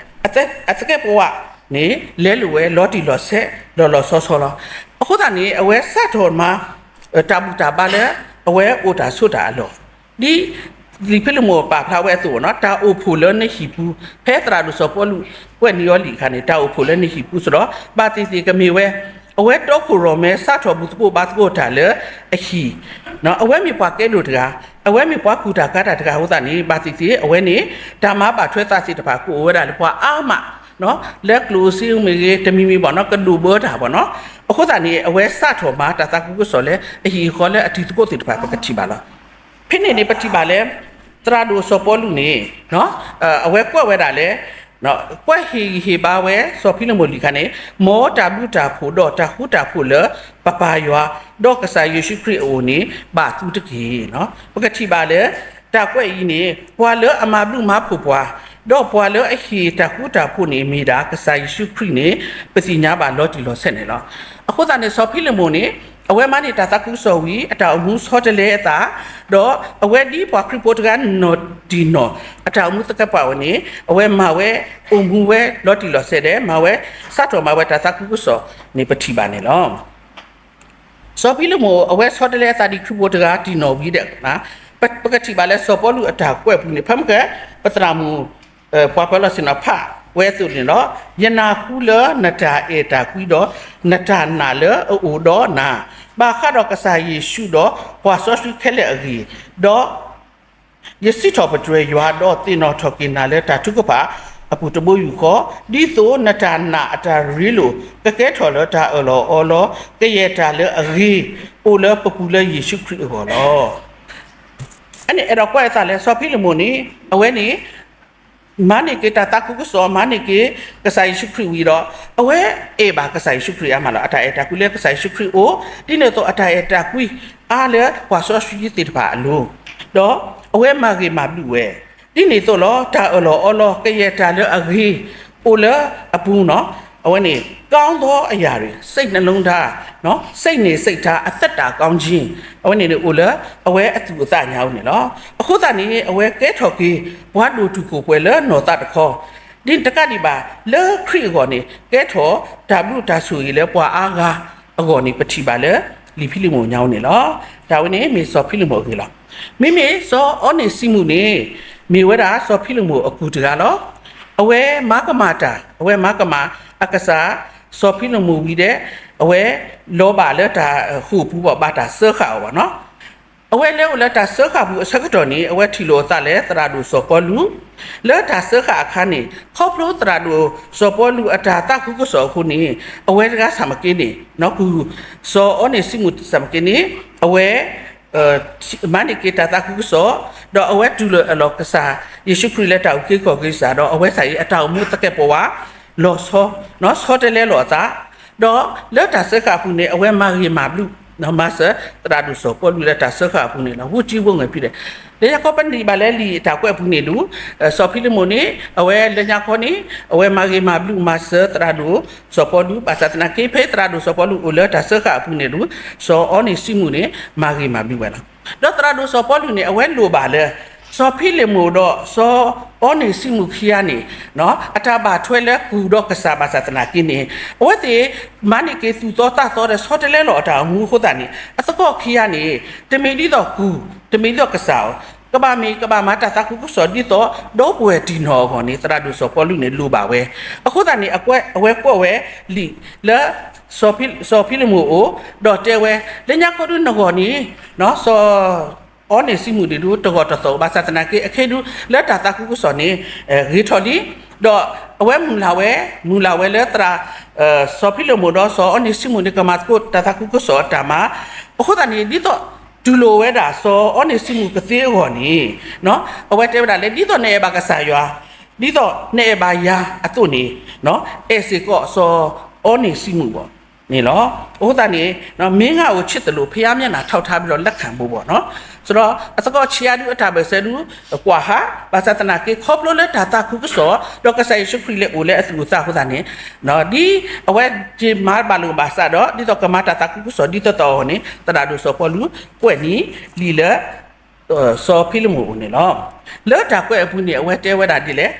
အသကဲးပဝးန့ၣ် လဲလိာ်ဝဲလီၤတံၢ်လီၤဆဲး လီၤလီၤဆီဆီလီၤ. အဃိသတးန့ၣ် အဝဲစးထီၣ်မၤ တၢ်ဘူၣ်တၢ်ဘါလၢ အဝဲအိၣ်တၢ်ဆိးတၢ်အလီၢ် ဒ်လံာ်ဖံလမိၣ်ပာ်ဖျါဝဲအသိးနီၤ တၢ်အိၣ်ဖှိၣ်လၢနဟံၣ်ပူၤ ဖဲသရၣ်ဒိၣ်စီၤပီလူး ကွဲးန့ၢ်အီၤလံာ်အခါန့ၣ် တၢ်အိၣ်ဖှိၣ်လၢနဟံၣ်ပူၤစ့ၢ်ကီး ဘၣ်သ့ၣ်သ့ၣ်ကမ့ၢ်ဝဲ အဝဲတီခိၣ်ရိၣ်မဲ စးထီၣ်ဘူၣ်သကိးဘါသကိးတၢ်လၢအဟံၣ် အဝဲမ့ၢ်ပှၤကဲဒိၣ်တဂၤ အဝဲမ့ၢ်ပှၤကူၣ်တၢ်ကၤတၢ်တဂၤအဃိသတးန့ၣ် ဘၣ်သ့ၣ်သ့ၣ် အဝဲန့ၣ် တၢ်မၤဘၣ်ထွဲသးသ့ၣ်တဖၣ်ကအိၣ်ဝဲဒၣ်လၢပှၤအါမး လၢကျိၣ်စ့မ့ၢ်ဂ့ၤ တမံၤမံၤဘၣ်နီၤ ကဒိၣ်ဘၢတၢ်ဘၣ်နီၤ အဃိသတးန့ၣ် အဝဲစးထီၣ်မၤတၢ်သးခုကစီၣ်လၢအဟံၣ်အဃီလၢအတံၤသကိးသ့ၣ်တဖၣ် ပကထံၣ်ဘၣ်လီၤ. ဖဲန့ၣ်န့ၣ် ပထံၣ်ဘၣ်လၢ သရၣ်ဒိၣ်စီၤပီလူးန့ၣ် အဝဲကွဲးဝဲဒၣ်လၢ ကွဲးဟ့ၣ်ဂံၢ်ဟ့ၣ်ဘါဝဲ စီၤဖံလမိၣ်လံာ်ခါန့ၣ် မ်တၢ်ဘျုးတၢ်ဖှိၣ်ဒီးတၢ်ဃူတၢ်ဖိးလၢပပၢ်ယွၤ ဒီးကစၢ်ယ့ၣ်ၡူးခရံာ်အအိၣ်န့ၣ် ဘၣ်သုတက့ၢ်. ပကထံၣ်ဘၣ်လၢ တၢ်ကွဲးအံၤန့ၣ် ပှၤလၢအမၤဘျုးမၤဖှိၣ်ပှၤ ဒီးပှၤလၢအဟ့ၣ်တၢ်ဃူတၢ်ဖိးန့ၣ် မ့ၢ်ဒၣ်ကစၢ်ယ့ၣ်ၡူးခရံာ်န့ၣ် ပသ့ၣ်ညါဘၣ်လီၤတံၢ်လီၤဆဲးန့ၣ်လီၤ. အဃိသတးန့ၣ် စီၤဖံလမိၣ်န့ၣ် အဝဲမၤန့ၢ်တၢ်သးခုကစီၣ်ဝံၤ အတၢ်အိၣ်မူဆီတလဲအသး ဒီးအဝဲဒ်ပှၤခရံာ်ဖိတဂၤနီၢ်တံၢ်နီၢ် အတၢ်အိၣ်မူသကဲးပဝးဝဲန့ၣ် အဝဲမၤဝဲအိၣ်မူဝဲလီၤတံၢ်လီၤဆဲးဒီး မၤဝဲစးထီၣ်မၤဝဲတၢ်သးခုကစီၣ်န့ၣ် ပထံၣ်ဘၣ်န့ၣ်လီၤ. စီၤဖံလမိၣ် အဝဲဆီတလဲအသးဒ်ခရံာ်ဖိတဂၤတံၢ်နီၢ်ဝံၤဒီး ပကထံၣ်ဘၣ်လၢစီၤပီလူးအတၢ်ကွဲးပူၤန့ၣ် ဖဲမ့ၢ်က ပသရၣ်မုၣ် ပှၤပၢၤလီၢ်ဆ့ၣ်နီၤဖးဝဲအသိးန့ၣ်လီၤ. ယနၢ်ဟူလၢနတၢ်အဲၣ်တၢ်ကွံဒီး နတၢ်နာ်လၢအအိၣ်ဒီးနၤ ဘၣ်ဃးဒီးကစၢ်ယ့ၣ်ၡူးဒီးပှၤစီဆှံခဲလၢာ်အဂ့ၢ်, ဒီး ယစံးထီၣ်ပတြၢၤယွၤဒီးသ့ၣ်နီၣ်ထီၣ်က့ၤနၤလၢတၢ်ထုကဖၣ်အပူၤတဘိယူၢ်ဃီ, ဒ်သိးနတၢ်နာ်အတၢ်ရ့လိာ် ကကဲထီၣ်လၢတၢ်အၢၣ်လီၤအီလီၤ ကယဲၢ်တၢ်လၢအဂ့ၤ အိၣ်လၢပပူၤလၢယ့ၣ်ၡူးခရံာ်အဂီၢ်လီၤ. အန့ၣ်အဲၣ်ဒိးကွၢ်အသးလၢစီၤဖံလမိၣ်န့ၣ် အဝဲန့ၣ် မၤန့ၢ်က့ၤတၢ်သးခုကစီၣ် မၤန့ၢ်က့ၤကစၢ်ယ့ၣ်ၡူးခရံာ်ဝံၤဒီး အဝဲအဲၣ်ဘၣ်ကစၢ်ယ့ၣ်ၡူးခရံာ်အါမးလီၤ. အတၢ်အဲၣ်တၢ်ကွံလၢကစၢ်ယ့ၣ်ၡူးခရံာ်အအိၣ် ဒ်န့ၣ်အသိးအတၢ်အဲၣ်တၢ်ကွံအါလၢပှၤစီဆှံသ့ၣ်တဖၣ်အလိၤ, ဒီးအဝဲမၤဂ့ၤမၤဘျုးဝဲ, ဒ်န့ၣ်အသိးလီၤ တၢ်အၢၣ်လီၤအီလီၤ ကယဲၢ်တၢ်လၢအဂ့ၤ အိၣ်လၢအပူၤနီၤ, အဝဲန့ၣ် ကောင်းသောအရာတွေ စိတ်နှလုံးသား စိတ်နေစိတ်ထား အသက်တာကောင်းခြင်း အဝဲန့ၣ်န့ၣ်အိၣ်လၢ အဝဲအသူၣ်အသးညါအအိၣ်န့ၣ်လီၤ. အဃိသတးန့ၣ် အဝဲကဲထီၣ်က့ၤ ပှၤဒိၣ်တုာ်ခိၣ်ပှဲၤလၢနီၢ်သးတခီ, ဒ်တကးဒံးဘၣ် လၢခရံာ်အဂီၢ်န့ၣ် ကဲထီၣ်တၢ်ဘျုးတၢ်ဆိၣ်ဂ့ၤလၢပှၤအါဂၤအဂီၢ်န့ၣ် ပထံၣ်ဘၣ်လၢ လံာ်ဖံလံးမိၣ်ညါအအိၣ်န့ၣ်လီၤ. တၢ်ဝဲန့ၣ်မ့ၢ်စီၤဖံလံးမိၣ်အဂ့ၢ်လီၤ. မ့မ့ၢ်စီၤအီန့းစံမူးန့ၣ် မ့ၢ်ဝဲဒၣ်စီၤဖံလံးမိၣ်အကူၣ်တဂၤလီၤ. အဝဲမၤကမၣ်တၢ် အဝဲမၤကမၣ်အကစၢ် စီၤဖံလံးမိၣ်ဝံၤဒီး အဝဲလီၤဘၣ်လၢတၢ်ဃိာ်ပူၤဘၣ် ဘၣ်တၢ်စၢဃာ်အီၤဘၣ်နီၤ. အဝဲလဲၤအိၣ်လၢတၢ်စၢဃာ်ပူၤအဆၢကတီၢ်န့ၣ် အဝဲထံၣ်လိာ်အသးလၢသရၣ်ဒိၣ်စီၤပီလူး လၢတၢ်စၢဃာ်အခါန့ၣ် ခီဖျိသရၣ်ဒိၣ်စီၤပီလူးအတၢ်သးခုကစီၣ်အဃိန့ၣ် အဝဲတဂၤဆၣ်မက့န့ၣ် ကူၣ် စီၤအီန့းစံမူးဆၣ်မက့န့ၣ် အဝဲ မၤန့ၢ်က့ၤတၢ်သးခုကစီၣ် ဒီးအဝဲတူၢ်လိာ်အလီၢ်ကစၢ်ယ့ၣ်ၡူးခရံာ်လၢတၢ်အုၣ်က့ၤခီၣ်က့ၤကစၢ် ဒီးအဝဲစ့ၢ်အံၤအတၢ်အိၣ်မူသကဲးပဝး လီၤဆီ ဆီတလဲလီၤအသး ဒီးလၢတၢ်စၢဃာ်အပူၤန့ၣ် အဝဲမၤဂ့ၤမၤဘျုး မၤစၢၤ သရၣ်ဒိၣ်စီၤပီလူးလၢတၢ်စၢဃာ်အပူၤန့ၣ်လီၤ. ဝူစံဝူငဲၤဖံးဒဲး လၢညါခီပနံၣ်ဘၣ်လၢလံာ်တၢ်ကွဲးအပူၤန့ၣ်ဒုး စီၤဖံလမိၣ်န့ၣ် အဝဲလၢညါခီန့ၣ် အဝဲမၤဂ့ၤမၤဘျုးမၤစၢၤသရၣ်ဒိၣ်စီၤပီလူး ဘၣ်ဆၣ်သနာ်က့ ဖဲသရၣ်ဒိၣ်စီၤပီလူးအိၣ်လၢတၢ်စၢဃာ်အပူၤန့ၣ်ဒုး စီၤအီန့ၣ်စံမုၣ်န့ၣ် မၤဂ့ၤမၤဘျုးဝဲလီၤ. ဒီးသရၣ်ဒိၣ်စီၤပီလူးန့ၣ် အဝဲလိၣ်ဘၣ်လၢ စီၤဖံလမိၣ်ဒီးစီၤအီန့ၣ်စံမုၣ်ခံဂၤန့ၣ် အတၢ်ဘၣ်ထွဲလၢကူၣ်ဒီးကစၢ်ဘၣ်ဆၣ်သနာ်က့န့ၣ် အဝဲသ့ၣ်မၤန့ၢ်က့ၤသူၣ်သီသးသီဒီးဆီတလဲလီၤအတၢ်အိၣ်မူအဃိသတးန့ၣ် အသကိးခံဂၤန့ၣ် တမ့ၢ်ဒ်သိးကူၣ် တမ့ၢ်ဒ်သိးကစၢ်အီၤ ကဘၣ်မ့ၢ်ကဘၣ်မၤတၢ်သးခုကစီၣ်ဒ်သိး ဒီပုၢ်ဝဲၢ်တံၢ်နီၢ်အဂီၢ်န့ၣ် သရၣ်ဒိၣ်စီၤပီလူးန့ၣ် လိၣ်ဘၣ်ဝဲ. အဃိသတးန့ၣ် အဝဲကွဲးဝဲလံာ်လၢ စီၤဖံလမိၣ်အအိၣ် ဒီးတဲဝဲ လၢညါခီဒုးနဂီၢ်န့ၣ် စီၤအီန့ၣ်စံမုၣ်န့ၣ်ဒုး တဂီၢ်တသီၣ်ဘၣ်ဆၣ်သနာ်က့ အခဲဒုး လၢတၢ်သးခုကစီၣ်န့ၣ် ဂ့ၤထီၣ်လံ. ဒီးအဝဲမုၢ်လၢ်ဝဲ မုၢ်လၢ်ဝဲလၢသရၣ် စီၤဖံလမိၣ်ဒီးစီၤအီန့ၣ်စံမုၣ်န့ၣ် ကမၤသကိးတၢ်သးခုကစီၣ်အတၢ်မၤ အဃိသတးန့ၣ် ဒ်သိး တူၢ်လိာ်ဝဲဒၣ်စီၤအီန့ၣ်စံမုၣ်ကသ့အဂီၢ်န့ၣ် အဝဲတဲဝဲဒၣ်လၢ ဒ်သိးနအဲၣ်ဘၣ်ကစၢ်ယွၤ ဒ်သိးနအဲၣ်ဘၣ်ယၤအသိးန့ၣ် အဲၣ်စ့ၢ်ကီးစီၤအီန့ၣ်စံမုၣ်ဘၣ်န့ၣ်လီၤ. အဃိသတးန့ၣ် မင်းငါ့ကိုချစ်သလို ဘုရားမျက်နှာထောက်ထားပြီးတော့ လက်ခံဖို့ပေါ့နော်. ဆိုတော့ အသကိးဆံးအါဒုးအတၢ်ဘၢၣ်စၢၤဒုး ကွၢ်ဟါ ဘၣ်ဆၣ်သနာ်က့ ခီဖျိလၢတၢ်သးခုကစီၣ် ဒီးကစၢ်ယ့ၣ်ၡူးခရံာ်လဲၤအိၣ်လၢအသူၣ်အသးအဃိသတးန့ၣ် ဒ်အဝဲက့ၤမၤဘၣ်လိာ်ဘၣ်စးဒီး ဒ်သိးကမၤတၢ်သးခုကစီၣ်ဒ်သိးသိးအဂီၢ်န့ၣ် သရၣ်ဒိၣ်စီၤပီလူး ကွဲးန့ၢ်လံာ်လၢ စီၤဖံလမိၣ်အအိၣ်န့ၣ်လီၤ. လၢတၢ်ကွဲးအပူၤန့ၣ် အဝဲတဲဝဲဒၣ်ဒ်လဲၣ်,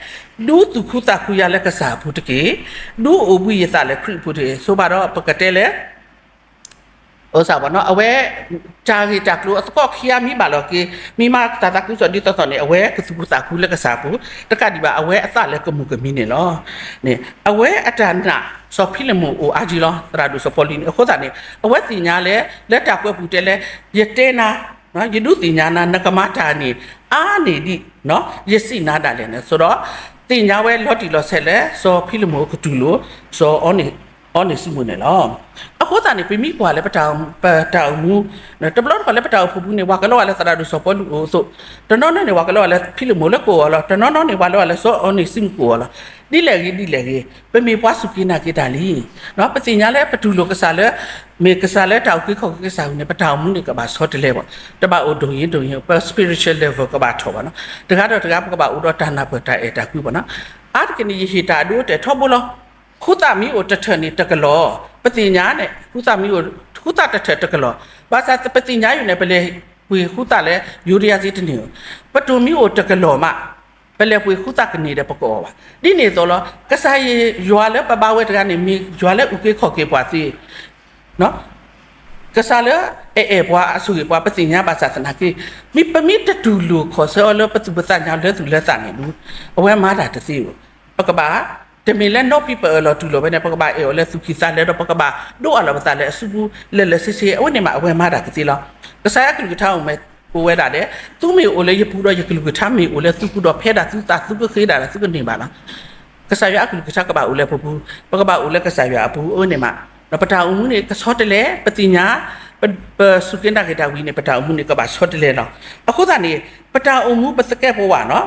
ဒုးသူၣ်ခုသးခုယၤလၢကစၢ်အပူၤတက့ၢ်. ဒုးအိၣ်ဘှံးယသးလၢခရံာ်အပူၤတက့ၢ်. ဆိုပါတော့ ပကတဲလဲၣ် အဝဲ တၢ်ဂ့ၢ်တၢ်ကျိၤအသကိးခံဂၤမ့ၢ်ဘၣ်လိာ်က့ၤ မ့ၢ်မၤတၢ်သးခုကစီၣ်ဒ်သိးသိးန့ၣ် အဝဲကသူၣ်ခုသးခုလၢကစၢ်အပူၤ တကးဒံးဘၣ် အဝဲအသးလၢကမူၤကမံၤန့ၣ်လီၤ. န့ၣ် အဝဲအတၢ်နာ် စီၤဖံလမိၣ်အိၣ်အါကံလီၤ သရၣ်ဒိၣ်စီၤပီလူးန့ၣ် အဃိသတးန့ၣ် အဝဲသ့ၣ်ညါလၢ လၢတၢ်ကွဲးပူၤတဲလၢ ယတဲနၤ ယဒုးသ့ၣ်ညါနၤ နကမၤတၢ်န့ၣ် အါန့ၢ်ဒံး ယစံးနၤဒၣ်လဲာ်န့ၣ် ဆိုတော့ သ့ၣ်ညါဝဲလီၤတံၢ်လီၤဆဲးလၢ စီၤဖံလမိၣ်ကတူၢ်လိာ် စီၤအီန့ၣ်စံမုၣ်န့ၣ်လီၤ. အဃိသတးန့ၣ် ပမ့ၢ်ကွၢ်လၢ ပတၢ်အိၣ်မူ တဘျီတခီၣ်လၢပတၢ်အိၣ်ဖှိၣ်ပူၤန့ၣ် ပှၤကလီၤဂာ်လၢသရၣ်ဒိၣ်စီၤပီလူးအအိၣ်အသိး, တနီၤနီၤန့ၣ် ပှၤကလီၤဂာ်လၢဖံလမိၣ်လၢကအိၣ်အီၤလီၤ, တနီၤနီၤန့ၣ် ပှၤလီၤဂာ်လၢစီၤအီန့ၣ်စံမုၣ်ကအိၣ်အီၤလီၤ. ဒ်လဲၣ်ဂ့ၤ ဒ်လဲၣ်ဂ့ၤ ပမ့ၢ်ပှၤစူၢ်က့ၤနာ်က့ၤတၢ်လံ ပသ့ၣ်ညါလၢပတူၢ်လိာ်ကစၢ်လၢ မ့ၢ်ကစၢ်လၢတၢ်အုၣ်က့ၤခီၣ်က့ၤကစၢ်န့ၣ် ပတၢ်အိၣ်မူန့ၣ်ကဘၣ်ဆီတလဲဘၣ်, တဘၣ်အိၣ်ဒိၣ်ယိာ်ဒိၣ်ယိာ် ပ spiritual level ကဘၣ်ထီၣ်ဘၣ်နီၤ, တဂၤဒီးတဂၤ ပကဘၣ်အိၣ်ဒီးတၢ်နၢ်ပၢၢ်တၢ်အဲၣ်တၢ်ကွံဘၣ်နီၤ. အါတက့ၢ်န့ၣ် ယဟ့ၣ်တၢ်အဒိအတဲာ်ထီဘိလီၤ. ဃုသၣ်မ့ၢ်အိၣ်တထၢၣ်န့ၣ်တကလီၤ, ပသ့ၣ်ညါန့ၣ် ဃုသၣ်မ့ၢ်အိၣ် ဃုသၣ်တထၢၣ်တကလီၤ, ဘၣ်ဆၣ်ပသ့ၣ်ညါအံၤန့ၣ် ပလဲၤပှ့ၤဃုသၣ်လၢ ယိၤဒယါသ့တန့ၢ်ဧိၤ, ပတိၢ်မ့ၢ်အိၣ်တကလီၤမး ပလဲၤပှ့ၤဃုသၣ်ကန့ၢ်ဒီးပကအီၣ်ဘၣ်. ဒ်န့ၣ်အသိးလီၤ, ကစၢ်ယွၤလၢပဘါဝဲတဂၤန့ၣ် မ့ၢ်ယွၤလၢအုၣ်က့ၤခီၣ်က့ၤပှၤသ့ ကစၢ်လၢအအဲၣ်ပှၤအဆိၣ်ဂ့ၤပှၤ ပသ့ၣ်ညါဘၣ်ဆၣ်သနာ်က့ မ့ၢ်ပမ့ၢ်တတူၢ်လိာ်ခီၣ်ဆၢအီၤလၢပသူၣ်ပသးညါလၢသူၣ်လၢသးန့ၣ်ဒုး အဝဲမၤတၢ်တသ့ဧိၤ, ပကဘၣ် တမ့ၢ်လၢနီၢ်ဖံးပအၢၣ်လီၤတူၢ်လိာ်ဝဲန့ၣ် ပကဘၣ်အဲၣ်အီၤလၢသူၣ်ခံသးလဲဒီး ပကဘၣ်ဒိးအလီၢ်ပသးလၢအစုပူၤလၢာ်လၢာ်ဆ့ဆ့ အဝဲန့ၣ်မး အဝဲမၤတၢ်ကသ့လီၤ. ကစၢ်ယွၤအကလုၢ်ကထါအိၣ်ဝဲဒၣ်ဒဲး သုမ့ၢ်အိၣ်လၢယပူၤဒီးယကလုၢ်ကထါမ့ၢ်အိၣ်လၢသုပူၤဒီး ဖဲဒၣ်သုသးသုကဃ့ဒၣ်ဒီးသုကန့ၢ်ဘၣ်လီၤ. ကစၢ်ယွၤအကလုၢ်ကထါကဘၣ်အိၣ်လၢပပူၤ, ပကဘၣ်အိၣ်လၢကစၢ်ယွၤအပူၤ အဝဲန့ၣ်မး, ပတၢ်အိၣ်မူန့ၣ် ကဆီတလဲ ပသ့ၣ်ညါ ပစူၢ်က့ၤနာ်က့ၤတၢ်ဝံၤန့ၣ် ပတၢ်အိၣ်မူန့ၣ် ကဘၣ်ဆီတလဲလီၤ. အဃိသတးန့ၣ် ပတၢ်အိၣ်မူပသကဲးပဝးနီၤ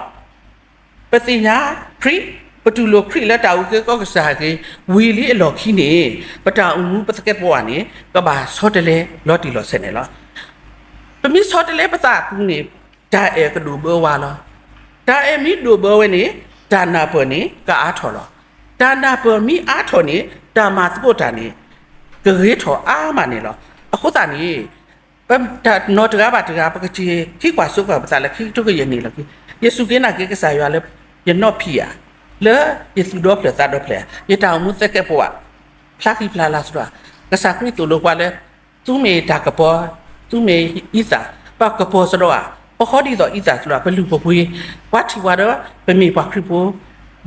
ပသ့ၣ်ညါခရံာ် ပတူၢ်လိာ်ခရံာ်လၢတၢ်အုၣ်က့ၤခီၣ်က့ၤကစၢ်က့ၤ ဝံၤလံအလီၢ်ခံန့ၣ် ပတၢ်အိၣ်မူပသကဲးပဝးန့ၣ် ကဘၣ်ဆီတလဲလီၤတံၢ်လီၤဆဲးန့ၣ်လီၤ. ပမ့ၢ်ဆီတလဲပသးအပူၤန့ၣ် တၢ်အဲၣ်ကဒိၣ်ဘၢဝဲလီၤ. တၢ်အဲၣ်မ့ၢ်ဒိၣ်ဘၢဝဲန့ၣ် တၢ်နၢ်ပၢၢ်န့ၣ် ကအါထီၣ်လီၤ. တၢ်နၢ်ပၢၢ်မ့ၢ်အါထီၣ်န့ၣ် တၢ်မၤသကိးတၢ်န့ၣ် ကဂ့ၤထီၣ်အါမးန့ၣ်လီၤ. အဃိသတးန့ၣ် ပတၢ်နီၢ်တဂၤဘၣ်တဂၤ ပကထံၣ်ကွၢ်ဆိကွၢ်ပသးလၢခံကထိကယဲၢ်နံၣ်လီၤ. ယစူၢ်က့ၤနာ်က့ၤကစၢ်ယွၤလၢ ယနီၢ်ဖံးဧါ, လၢယသူၣ်ဒီဖျၢၣ်သးဒီဖျၢၣ်ဧါ, ယတၢ်အိၣ်မူသကဲးပဝး ဖျါဃံဖျါလၤစ့ၢ်ကီးဧါ. ကစၢ်ခရံာ်သိၣ်လိပှၤလၢ သုမ့ၢ်တၢ်ကပီၤ, သုမ့ၢ်အံသၣ်, ပကပီၤစ့ၢ်ကီးဧါ, ပဃီဒ်သိးအံသၣ်စ့ၢ်ကီးဧါ, ပလုၢ်ပပှ့ၤ, ပှၤထံၣ်ပှၤဒီး ပမ့ၢ်ပှၤခရံာ်ဖိ,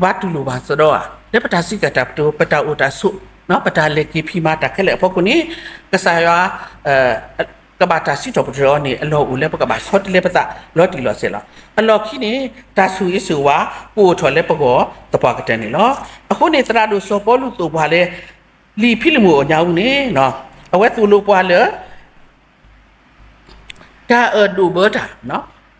ပှၤတူၢ်လိာ်ပှၤစ့ၢ်ကီးဧါ, လၢပတၢ်စံးတၢ်ကတိၤ ပတၢ်အိၣ်တၢ်ဆိး, ပတၢ်လဲၤက့ၤဖံးမၤတၢ်ခဲလၢာ်အဖီခိၣ်န့ၣ် ကစၢ်ယွၤ ကဘၣ်တၢ်စံးထီၣ်ပတြၢၤအီၤန့ၣ် အလီၢ်အိၣ်လၢပကဘၣ်ဆီတလဲပသးလီၤတံၢ်လီၤဆဲးလီၤ. အလီၢ်ခံန့ၣ် တၢ်ဆိၣ်ဂ့ၤဆိၣ်ဝါ ကအိၣ်ထီၣ်လၢပဂီၢ်သပှၢ်ကတၢၢ်န့ၣ်လီၤ. အဃိန့ၣ် သရၣ်ဒိၣ်စီၤပီလူးသိၣ်ပှၤလၢ လံာ်ဖံလမိၣ်အညါအူန့ၣ် အဝဲသိၣ်လိပှၤလၢ တၢ်အၢၣ်ဒိၣ်ဘၢတၢ်,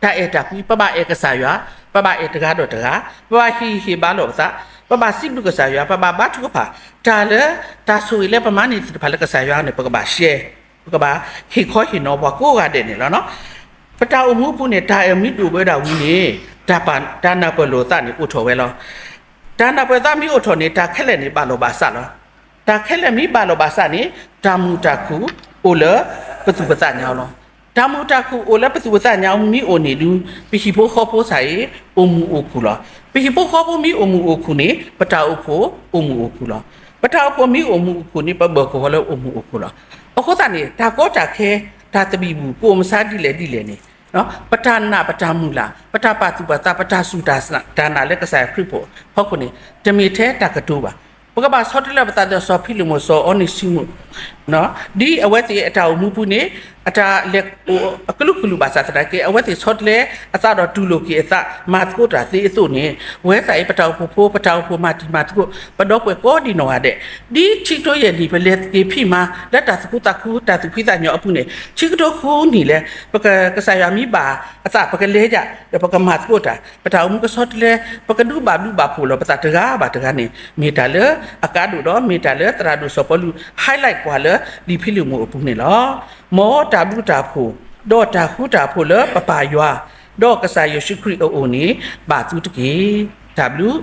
တၢ်အဲၣ်တၢ်ကွံ, ပဘၣ်အဲၣ်ကစၢ်ယွၤ, ပဘၣ်အဲၣ်တဂၤဒီးတဂၤ, ပဘၣ်ဟ့ၣ်ဂံၢ်ဟ့ၣ်ဘါလိာ်ပသး, ပဘၣ်စံးဘျုးကစၢ်ယွၤ, ပဘၣ်ဘါထုကဖၣ်, တၢ်လၢ တၢ်ဆိၣ်ဂ့ၤလၢပမၤန့ၢ်သ့ၣ်တဖၣ်လၢကစၢ်ယွၤန့ၣ် ပကဘၣ်ရှဲ, ပကဘၣ်ဟ့ၣ်ခီဟ့ၣ်နီၤပှၤကိးဂၤဒဲးန့ၣ်လီၤ. ပတၢ်အိၣ်မူအပူၤန့ၣ် တၢ်အမံၤဒိၣ်ဝဲဒၣ်ဝံၤန့ၣ် တၢ်နၢ်ပၢၢ်လိာ်သးန့ၣ်အိၣ်ထီၣ်ဝဲလီၤ. တၢ်နၢ်ပၢၢ်သးမ့ၢ်အိၣ်ထီၣ်န့ၣ် တၢ်ခဲလၢာ်န့ၣ်ဘၣ်လိာ်ဘၣ်စးလီၤ. တၢ်ခဲလၢာ်မ့ၢ်ဘၣ်လိာ်ဘၣ်စးန့ၣ် တၢ်မုာ်တၢ်ခုၣ်အိၣ်လၢပသူၣ်ပသးညါလီၤ. တၢ်မုာ်တၢ်ခုၣ်အိၣ်လၢပသူၣ်ပသးညါမ့ၢ်အိၣ်န့ၣ်ဒုး ပဟံၣ်ဖိဃီဖိစ့ၢ်ကီး အိၣ်မုာ်အိၣ်ခုၣ်လီၤ. ပဟံၣ်ဖိဃီဖိမ့ၢ်အိၣ်မုာ်အိၣ်ခုၣ်န့ၣ် ပတၢ်အိၣ်ဖှိၣ်အိၣ်မုာ်အိၣ်ခုၣ်လီၤ. ပတၢ်အိၣ်ဖှိၣ်မ့ၢ်အိၣ်မုာ်အိၣ်ခုၣ်န့ၣ် ပဘၢၣ်ကဝီၤလၢအိၣ်မုာ်အိၣ်ခုၣ်လီၤ. အဃိသတးန့ၣ် တၢ်ကီတၢ်ခဲ တၢ်သဘံၣ်ဘုၣ် ကအိၣ်မဆါဒ်လဲၣ်ဒ်လဲၣ်န့ၣ် ပတၢ်နာ်ပတၢ်မုၢ်လၢ် ပတၢ်ပာ်သူၣ်ပာ်သး ပတၢ်စူၢ်တၢ်နာ်လၢကစၢ်ယွၤခရံာ်ဖိအဖီခိၣ်န့ၣ် တမ့ၢ်ထဲတၢ်ကတိၤဘၣ်. ပကဘၣ်ဆီတလဲပသးဒီးစီၤဖံလ့ၣ်မိၣ် စီၤအီနံၡံမူး ဒ်အဝဲသ့ၣ်အတၢ်အိၣ်မူပူၤန့ၣ် အတၢ်လဲၤအိၣ်အကလုာ်ကလုာ်ဘၣ်ဆၣ်သနာ်က့ အဝဲသ့ၣ်ဆီတလဲအသးဒီးတူၢ်လိာ်က့ၤအသး မၤသကိးတၢ်သ့အသိးန့ၣ် ဝဲသးအံၤ ပတၢ်အိၣ်ဖှိၣ်ဖိ ပတၢ်အိၣ်ဖှိၣ်မၤတံၤမၤသကိး ပဒီပုၢ်ဝဲၢ်ကိးဒံနီၢ်ဂၤဒဲး ဒ်ဆံကထိယဲၢ်နံၣ် ပလဲၤက့ၤဖံးမၤလၢတၢ်သူၣ်ခုသးခု တၢ်သူၣ်ဖှံသးညီအပူၤန့ၣ် ဆံကထိဃုနံၣ်လၢ ပကစၢ်ယွၤမ့ၢ်ဘၣ်အသး ပကလဲၤယၤ ဒီးပကမၤသကိးတၢ် ပတၢ်အိၣ်မူကဆီတလဲ ပကဒုးဘၣ်ဘျုးဘၣ်ဖှိၣ်လီၤပသးတဂၤဘၣ်တဂၤန့ၣ် မ့ၢ်တၢ်လၢအကါဒိၣ်ဒီး မ့ၢ်တၢ်လၢသရၣ်ဒိၣ်စီၤပီလူး highlight ကွၢ်လၢလံာ်ဖံလ့ၣ်မိၣ်အပူၤန့ၣ်လီၤ. မ်တၢ်ဘျုးတၢ်ဖှိၣ် ဒီးတၢ်ဃူတၢ်ဖိးလၢပပၢ်ယွၤ ဒီးကစၢ်ယ့ၣ်ၡူးခရံာ်အအိၣ်န့ၣ် ဘၣ်သုတက့ၢ်. တၢ်ဘျုး